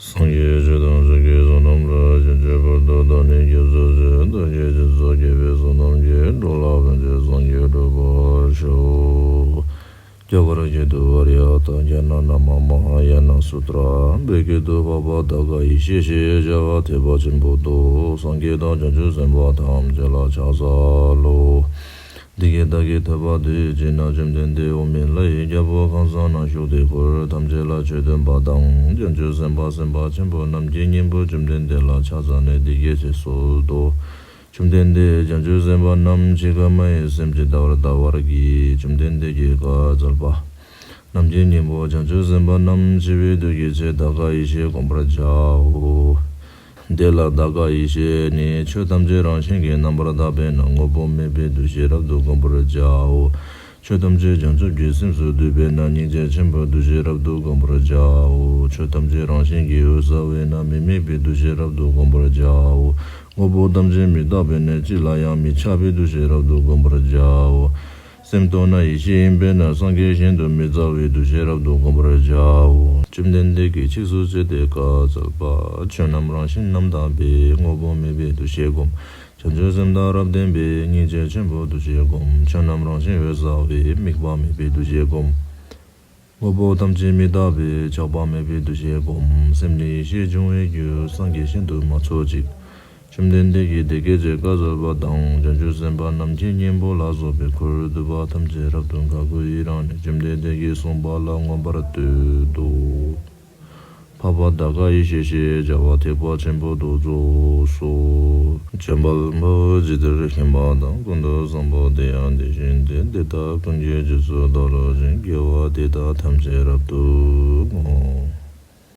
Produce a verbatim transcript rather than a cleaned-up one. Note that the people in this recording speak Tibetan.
སངས་རྒྱས་ཆོས་ཐམས་ཅད་ཀྱི་བསོད་ནམས་ལ། ཕྱིན་ཅི་ཕྱིར་དུ་བདག་ནི་སྐྱེད་ཚུལ་མཛོད། བདག་གིས་སྦྱིན་སོགས་བགྱིས་པའི་བསོད་ནམས་ཀྱིས། འགྲོ་ལ་ཕན་ཕྱིར་སངས་རྒྱས་འགྲུབ་པར་ཤོག། རྒྱ་གར་སྐད་དུ། ཨཱརྱ་ཏ་ཛྙཱ་ན་ན་མ་མ་ཧཱ་ཡ་ན་སུ་ཏྲ། བོད་སྐད་དུ། བྷ་བ་ད་ག་ཡེ་ཤེས་ཞེས་བྱ་བ་ཐེག་པ་ཆེན་པོ་སྟེ། སངས་རྒྱས་དང་བྱང་ཆུབ་སེམས་དཔའ་ཐམས་ཅད་ལ་ཕྱག་འཚལ་ལོ། འདི་སྐད་བདག་གིས་ཐོས་པ་དུས་གཅིག་ན། བཅོམ་ལྡན་འདས་འོག་མིན་ལྷ་ཡི་རྒྱལ་པོ་ཁང་བཟང་ན་བཞུགས་ཏེ། འཁོར་ཐམས་ཅད་ལ་ཆོས་སྟོན་པ་དང་། བྱང་ཆུབ་སེམས་དཔའ་སེམས་དཔའ་ཆེན་པོ་རྣམས་ཀྱིས་སྙིང་པོ་བཅོམ་ལྡན་འདས་ལ་ཕྱག་འཚལ་ནས་འདི་སྐད་ཅེས་གསོལ་ཏོ། བཅོམ་ལྡན་འདས། བྱང་ཆུབ་སེམས་དཔའ་རྣམས་འཆི་ཁ་མ་ཡིན་སེམས་ཀྱི་ལྟ་བར་ལྟ་བར་གྱིས། བཅོམ་ལྡན་འདས་ཀྱིས་བཀའ་སྩལ་པ། རྣམས་ཀྱི་སྙིང་པོ་བྱང་ཆུབ་སེམས་དཔའ་རྣམས་འཆི་བའི་དུས་ཀྱི་ཚེ་ད་ག་ཡེ་ཤེས་བསྒོམ་པར་བྱའོ། དེ་ལ་ད་ག་ཡེ་ཤེས་ནི་ཆོས་ཐམས་ཅད་རང་བཞིན་གྱིས་རྣམ་པར་དག་པས་ན་དངོས་པོ་མེད་པའི་འདུ་ཤེས་རབ་ཏུ་བསྒོམ་པར་བྱའོ། ཆོས་ཐམས་ཅད་བྱང་ཆུབ་ཀྱི་སེམས་སུ་འདུས་པས་ན་སྙིང་རྗེ་ཆེན་པོའི་འདུ་ཤེས་རབ་ཏུ་བསྒོམ་པར་བྱའོ། ཆོས་ཐམས་ཅད་རང་བཞིན་གྱིས་འོད་གསལ་བས་ན་མི་དམིགས་པའི་འདུ་ཤེས་རབ་ཏུ་བསྒོམ་པར་བྱའོ། དངོས་པོ་ཐམས་ཅད་མི་རྟག་པས་ན་གཅིག་ལ་ཡང་མི་ཆགས་པའི་འདུ་ཤེས་རབ་ཏུ་བསྒོམ་པར་བྱའོ། སེམས་རྟོག་ན་ཡེ་ཤེས་ཡིན་པས་ན་སངས་རྒྱས་གཞན་དུ་མི་རྩ་བའི་འདུ་ཤེས་རབ་ཏུ་བསྒོམ་པར་བྱའོ། བཅོམ་ལྡན་འདས་ཀྱིས་ཚིགས་སུ་བཅད་དེ་བཀའ་སྩལ་པ། ཆོས་རྣམས་རང་བཞིན་རྣམ་དག་པས། དངོས་པོ་མེད་པའི་འདུ་ཤེས་བསྒོམ། བྱང་ཆུབ་སེམས་དང་རབ་ལྡན་པས། སྙིང་རྗེ་ཆེན་པོའི་འདུ་ཤེས་བསྒོམ། ཆོས་རྣམས་རང་བཞིན་འོད་གསལ་བས། དམིགས་པ་མེད་པའི་འདུ་ཤེས་བསྒོམ། དངོས་པོ་ཐམས་ཅད་མི་རྟག་པས། ཆགས་པ་མེད་པའི་འདུ་ཤེས་བསྒོམ། སེམས་ནི་ཡེ་ཤེས་འབྱུང་བའི་རྒྱུ། སངས་རྒྱས་གཞན་དུ་མ་ཚོར་ཅིག། བཅོམ་ལྡན་འདས་ཀྱིས་འདི་སྐད་ཅེས་བཀའ་སྩལ་པ་དང་། བྱང་ཆུབ་སེམས་དཔའ་རྣམས་ཀྱི་སྙིང་པོ་ལ་སོགས་པའི་འཁོར་འདུས་པ་ཐམས་ཅད་རབ་ཏུ་འགག་གོ་ཡི་རང་ནས་བཅོམ་ལྡན་འདས་ཀྱིས་གསུངས་པ་ལ་མངོན་པར་བསྟོད་དོ། བྷ་བ་ད་ག་ཡེ་ཤེས་ཞེས་བྱ་བ་ཐེག་པ་ཆེན་པོ་དེ་རྫོགས་སོ། བྱམས་པ་ལྷུན་པོ་ཇི་ལྟར་མཁྱེན་པ་དང་། ཀུན་ཏུ་བཟང་པོ་དེ་ཡང་དེ་བཞིན་ཏེ། འདི་དག་ཀུན་གྱི་རྗེས་སུ་བདག་སློབ་ཅིང་། དགེ་བ་འདི་དག་ཐམས་ཅད་རབ་ཏུ་བསྔོ།